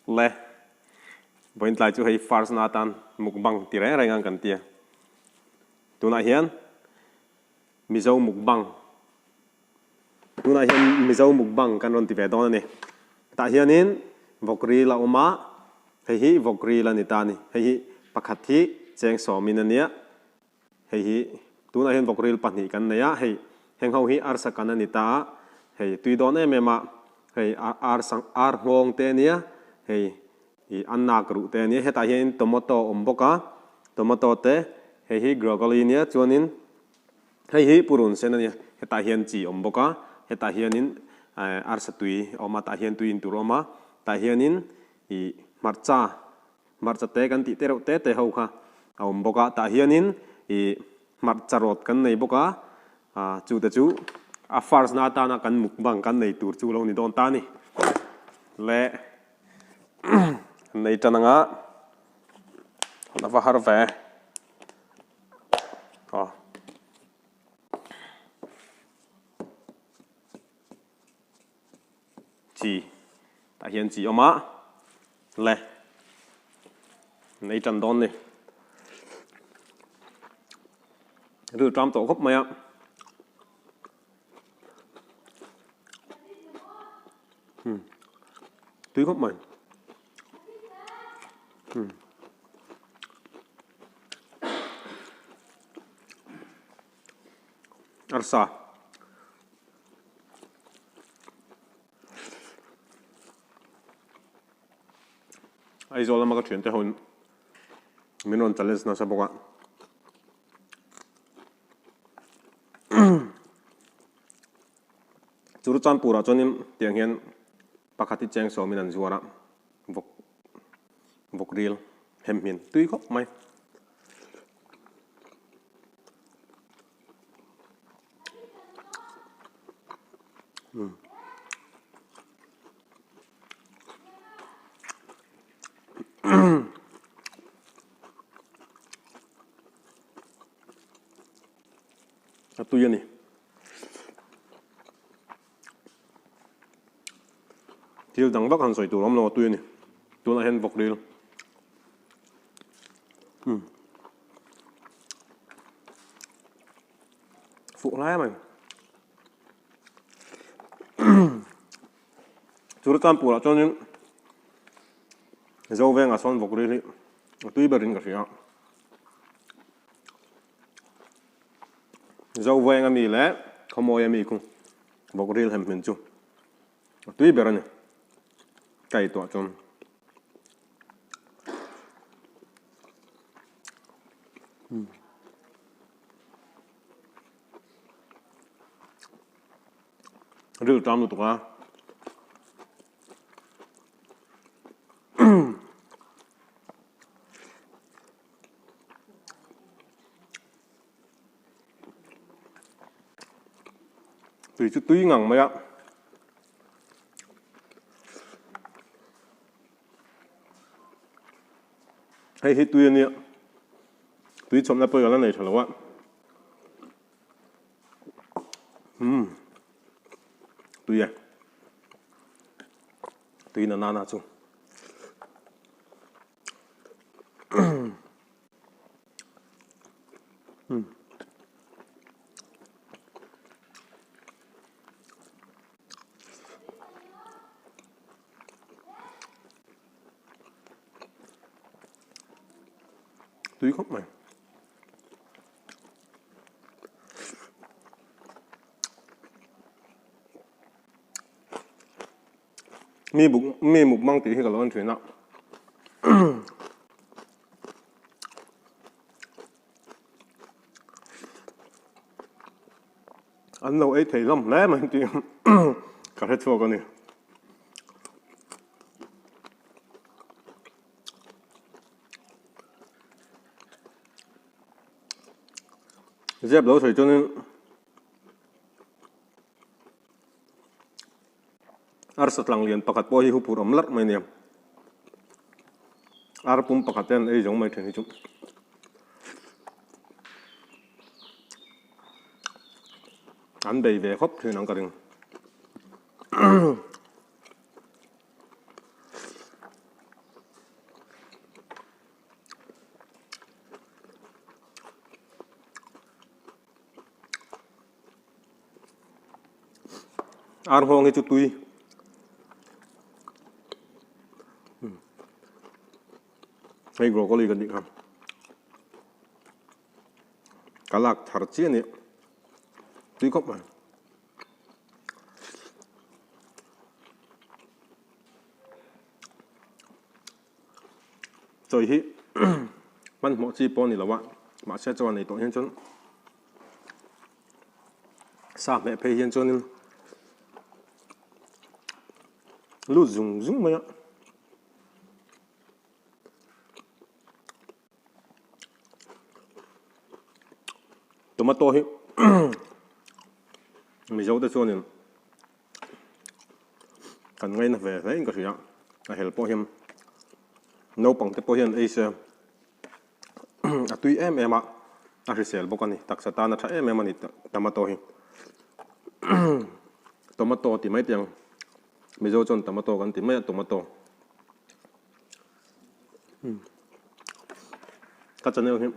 Le, vawiin tlai chu hei first na atan mukbang ti reng reng ang kan tia. Tunah hian Mizo mukbang, tunah hian Mizo mukbang kan rawn ti ve dawn a ni. Tah hianin vawk ril a awm a, hei hi vawk ril a ni ta a ni. Hei hi pakhat hi cheng sawmin a nia. Hei hi tunah hian vawkril pahnih kan nei a, hei heng ho hi arsa kan a ni ta a, hei tui dawn em em a, hei arsa ar nghawng te a nia, hei ih a nak ruh te a nia, hetah hianin tomato a awm bawk a, tomato te hei hi broccoli a nia chuanin hei hi purun sen a nia, hetah hian chi a awm bawk a, hetah hianin arsa tui a awm a, tah hian tui intur a awm a, tah hianin ih hmarcha Hmarcha te kan tih te reuh te te ho kha a awm bawk a, tah hianin ih hmarcha rawt kan nei bawk a, ah chu te chu a first na atana kan mukbang kan nei tur chu lo ni dawn ta a ni. Le kan nei tan anga a va har ve aw. Chi tah hian chi awm a, le an ei tan dawn ni. Ril ṭam tawh khawp mai a. Hmm. Tui khawp mai. Hmm. Arsa. Aizawl lama ka thiante ho in min rawn challenge nasa bawk a. Churachandpur ah chuanin tiang hian pakhat hi cheng sawmin an zuar a, vawk vawk ril hem hian tui khawp mai. A tui a ni. Thil dang vak han sawi tur awm lo a tui a ni. Tunah hian vawk ril. Fuh lai mai. Churachandpur ah chuanin Zo vengah sawn vawk ril hi a tui berin ka hria. Zo veng ami leh khawmawi ami khu vawk ril hem hmin chu a tui ber a ni. Ka ei tuah chuan. Ril tam lutuk a. Tui chu tui ngang mai a. Hei hi tui a nia, tui chhawmna pawh i la nei tha lo a. Umm tui e, tui na nana chu. Umm. Tui khawp mai. Mi buk mi mukbang tih hi ka lo en thin a. An lo ei thei hlawm hle mai tih ka hre chhuak a ni. Zep lo sawi chuanin arsa tlang lian pakhat pawh hi huphurh awm larh mai a nia. Ar pum pakhat te an ei zawng mai thin hi chu. An bei ve khawp thin ang ka ring. Ar nghawng hi chu tui. Hei broccoli kan tih kha. Ka lak thar chiah a ni. Tui khawp mai. Chawi hi hmanhmawh chi pawh a ni lo a, mahse chaw a nei tawh hian chuan sa hmeh phei hian chuanin lut zung zung mai a. Tomato hi Mizo te chuanin kan ngaina ve hle in ka hria a hel pawh hian naupang te pawh hian ei se a tui em em a a hrisel bawk a ni taksa tan a tha em em a ni tomato hi tomato tih mai teh ang Mizo chuan tomato kan ti mai a tomato. Ka channel hi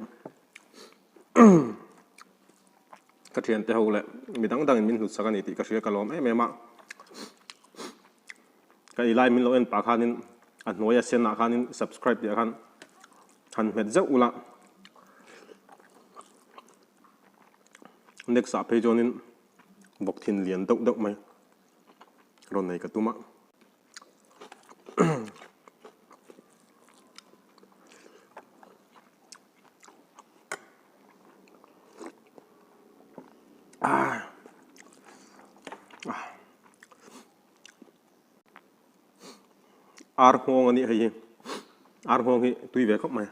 ka thiante ho leh mi dang dangin min hlut sak a ni tih ka hria ka lawm em em a. Ka ei lai min lo en pah khanin a hnuaia sen ah khanin subscribe tih ah khan han hmet zeuh ula. Next ah phei chuanin bawk thin lian deuh deuh mai rawn nei ka tum a. Ar nghawng a nih hei hi ar nghawng hi tui ve khawp mai.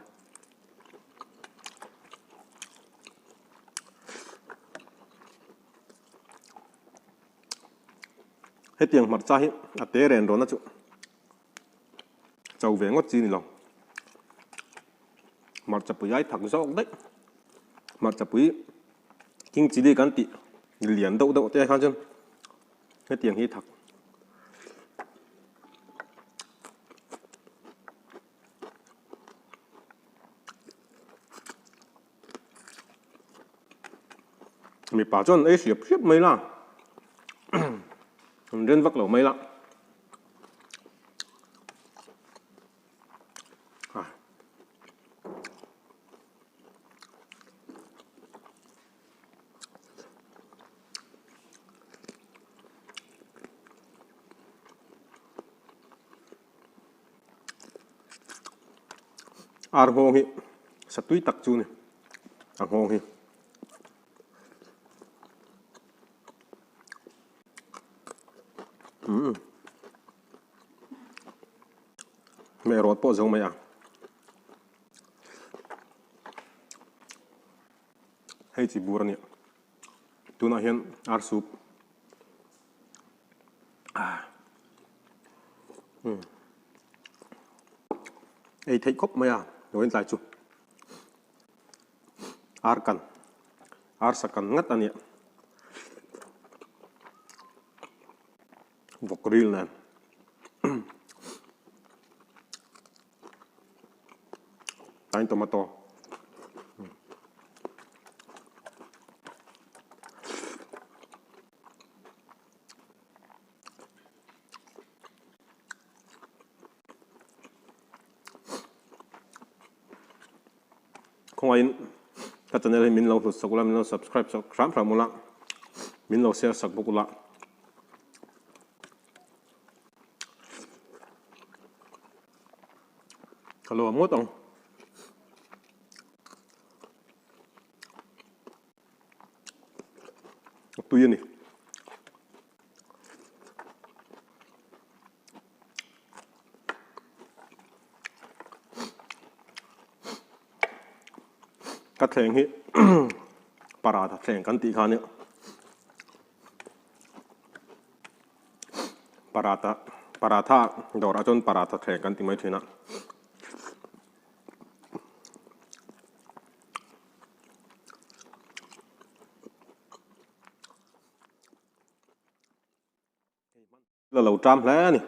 Hetiang hmarcha hi a te ren rawn a chu cho ve ngawt chi ni lo. Hmarcha pui ai thak zawk daih. Hmarcha pui king chilli kan tih lian deuh deuh te khan chuan hetiang hi thak. Mipa chuan ei hriap hriap mai la, an ren vak lo mai la. Ar nghawng hi sa tui tak chu a ni a nghawng hi. Umm meh rawt pawh zo mai a. Hei chi bur a nia tunah hian ar soup. Ei theih khawp mai a vawiin tlai chu ar kan ar sa kan ngat a nia vawk ril nen tain tomato. Khawngaiin ka channel hi min lo hlut sak ula, min lo subscribe sak hram hram ula, min lo share sak bawk ula. Ka lo ngawt ang. A tui a ni. Ka thleng hi paratha thleng kan tih kha nia. Paratha paratha dawrah chuan paratha thleng kan ti mai thin a. La lo ṭam hle a ni.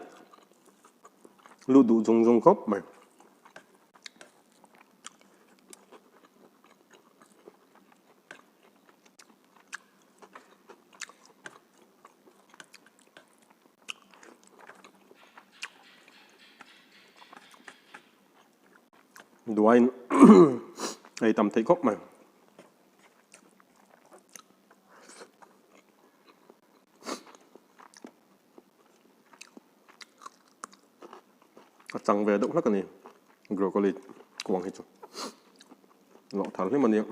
Lut duh zung zung khawp mai. Duain ei tam theih khawp mai. A chang ve deuh hlek a ni broccoli kuang hi chu lawh thar hlim a nia.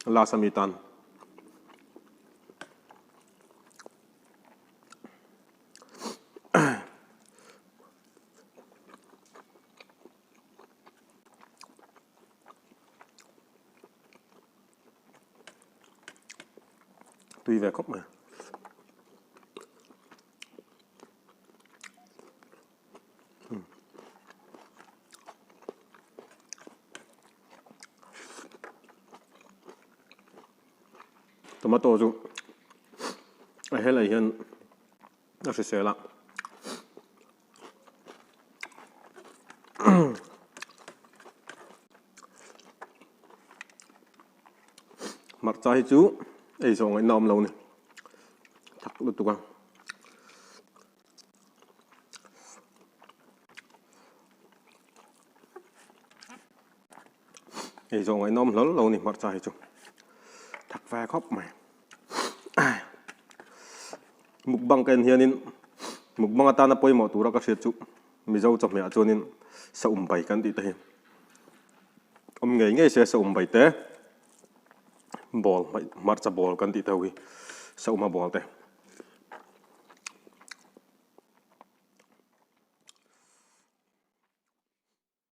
Last ami tan. Tui ve khawp mai. Tomato chu a helai hian a hrisel a. Hmarcha hi chu ei zawh ngaihna awm lo a ni thak lutuk a. Ei zawh ngaihna awm hlawl lo a ni hmarcha hi chu thak ve khawp mai. Mukbang ka en hianin mukbang atana pawimawh tura ka hriat chu Mizo chawhmeh ah chuanin saum bai kan tih te hi awm ngei ngei se saum bai te ball hmarcha ball kan tih te ho hi sauma ball te.